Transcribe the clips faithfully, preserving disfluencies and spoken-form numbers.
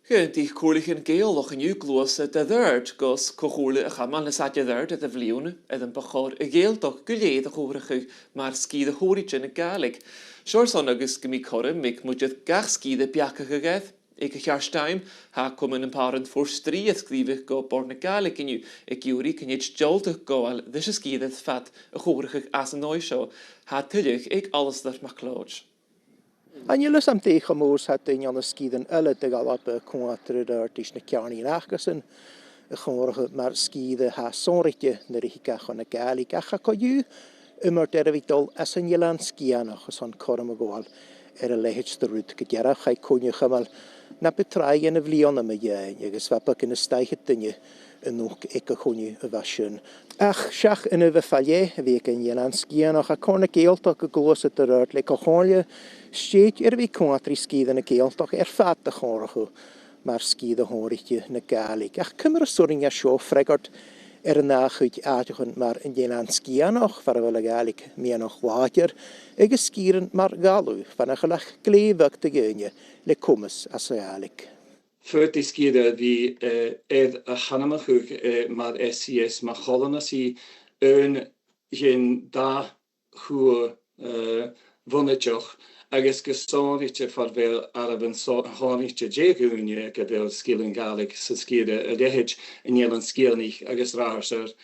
Dh'aontaich Comhairlichean Gàidhealach an-diugh gluasad air adhart gus co-chomhairle a chumail nas fhaide air adhart air a' bhliadhna, air am bu chòir a' Ghàidhealtachd gu lèir a chomharrachadh mar sgìre shònraichte na Gàidhlig. Seo airson agus gum bi cothrom aig muinntir gach sgìre beachdachadh air. Aig a' cheart àm, tha Comann nam Pàrant Phort Rìgh a' sgrìobhadh gu Bòrd na Gàidhlig an-diugh, ag iarraidh gun tèid deònach gabhail ris an sgìre air fad a chomharrachadh anns an dòigh seo. Tha tuilleadh aig Alasdair MacLeòid. Chan eil fhios agam dè cho mòr 's a tha daoine ann an sgìrean eile de dh'Alba a' coimhead air adhart ris na ceàrnaidhean acasan a chomharrachadh mar sgìre a tha sònraichte nuair a thig e chun na Gàidhlig, ach tha co-dhiù iomairt air a bhith a' dol às an Eilean Sgitheanach airson cothrom a ghabhail air a leithid de rud. Gu dearbh, chaidh coinneamh a chumail na bu tràithe na bliadhna mu dheidhinn agus bha beagan is dà fhichead duine a-nochd aig a' choinneamh a bha sin. Ach seach inbhe fa leth a bhith aig an Eilean Sgitheanach, tha Comhairle na Gàidhealtachd a' gluasad air adhart le co-chomhairle stèidhichte air a bhith a' coimhead ri sgìrean na Gàidhealtachd air fad a chomharrachadh mar sgìre shònraichte na Gàidhlig. Ach ciamar as urrainn dha seo freagairt air an dà chuid àiteachan mar an Eilean Sgitheanach, far a bheil a' Ghàidhlig meadhanach làidir, agus sgìrean mar Ghallaibh, far nach eil ach glè bheag de dhaoine le comas anns a' Ghàidhlig? Faodaidh sgìre a bhith, eh, air a h-ainmeachadh, eh, mar S C S ma choileanas i aon dhen dà chumha, eh, bhunaideach, agus gu sònraichte far a bheil àireamhan sò-, shònraichte de dhaoine aig a bheil sgilean Gàidhlig san sgìre a leithid an Eilein Sgitheanaich agus Ratharsair.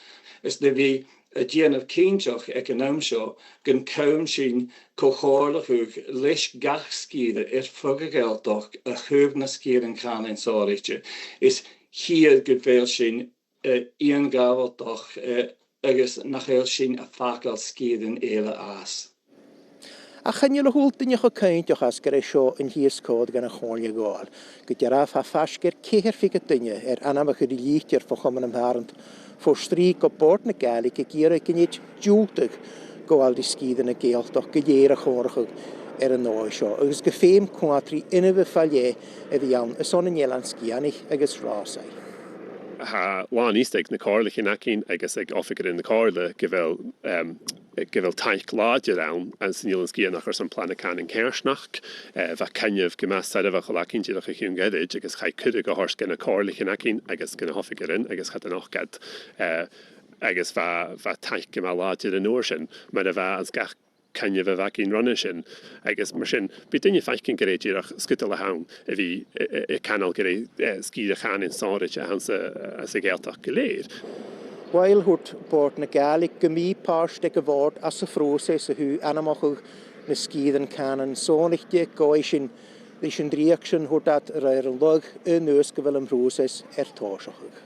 Is le bhith a' dèanamh cinnteach aig an àm seo gun cùm sinn co-chomhairleachadh leis gach sgìre air feadh a' Ghàidhealtachd a thaobh nan sgìrean cànain sònraichte, is cinnteach gu bheil sinn, eh, iongabhailteach, eh, agus nach eil sinn a' fàgail sgìrean eile às. Ach chan eil a h-uile duine cho cinnteach às gur e seo an t-sìos còmhla dhan a' chomhairle a ghabhail. Gu dearbh, tha faisg air ceithir fichead duine air ainm a chur ri litir bho Chomann nam Pàrant Phort Rìgh gu Bòrd na Gàidhlig ag iarraidh gun tèid deònach gabhail ri sgìrean na Gàidhealtachd gu lèir a chomharrachadh air an dòigh seo, agus gum feum coimhead ri inbhe fa leth a bhith ann airson an Eilein Sgitheanaich agus Ratharsair. Tha làn fhios aig na comhairlichean againn agus aig oifigearan na comhairle gu bheil, em, gu bheil taic làidir ann, anns an Eilean Sgitheanach airson plana cànain coimhearsnachd. Eh, bha coinneamh gu math soirbheachail againn dìreach o chionn ghoirid agus chaidh cuireadh a thoirt dha na comhairlichean againn agus dha na h-oifigearan agus cha do nochd iad. Eh, agus bha, bha taic gu math làidir an uair sin, mar a bha anns gach coinneamh a bh' againn roimhe sin. Agus mar sin, bidh daoine a' faicinn gur e dìreach sgudal a th' ann a bhith, eh, eh, a' cantainn gur e, eh, sgìre chànain sònraichte a th' anns a', anns a' Ghàidhealtachd gu lèir. Uill, thuirt Bòrd na Gàidhlig gum bi pàirt aig a' bhòrd anns a' phròiseas a thaobh ainmeachadh nan sgìrean cànain sònraichte, gus an sin, leis an dreuchd sin, thuirt iad a rèir an lagh, aon uair 's gu bheil am pròiseas air tòiseachadh.